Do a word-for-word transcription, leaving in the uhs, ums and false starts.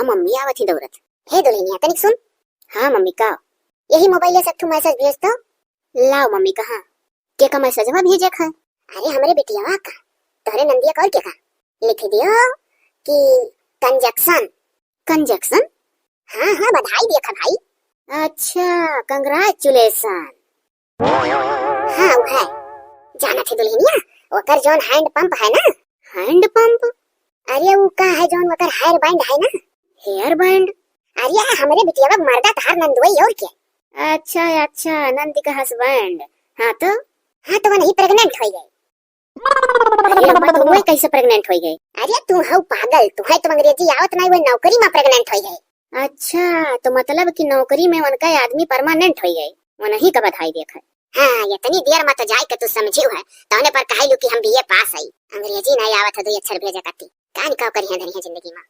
अब मम्मी आवत ही दौड़त। हे दुल्हनिया, तनिक सुन। हाँ मम्मी, का? यही मोबाइल से एक ठो मैसेज भेज तो। लाओ मम्मी, कहाँ? के का मैसेजवा भेजे क है? अरे, हमरे बिटियावा का, तोहरे नंदिया का और के का? लिख दियो कि कंजक्शन। कंजक्शन? हाँ, हाँ, बधाई दिया था भाई। अच्छा, कंग्रेचुलेशन। हाँ, वो है। जाना थे दुल्हनिया, ओकर जौन हैंड पंप है ना। Hand pump? अरे, वो का है जौन ओकर हेयर बैंड है ना। Hair band? अरे, हमरे बिटियावा के मर्दा तहार नंदोई और के। अच्छा, अच्छा, नंदी का हस्बैंड। हाँ तो? हाँ तो वो नहीं, प्रेग्नेंट हो गए। अरे अम्मा, तो वो कैसे प्रेग्नेंट हो गए? अरे तू हऊ पागल, तू है तो अंग्रेजी आवत नहीं, वो नौकरी में प्रेग्नेंट हो गए। अच्छा, तो मतलब कि नौकरी में उनका आदमी परमानेंट हो गए, वो नहीं का बधाई देख है। हाँ, इतनी देर में तो जाए के तू समझियो है, तौने पर कहलू कि हम बीए पास आई। अंग्रेजी नहीं आवत है, दो अक्षर भेजे करती। कान का करी है धरी है जिंदगी में।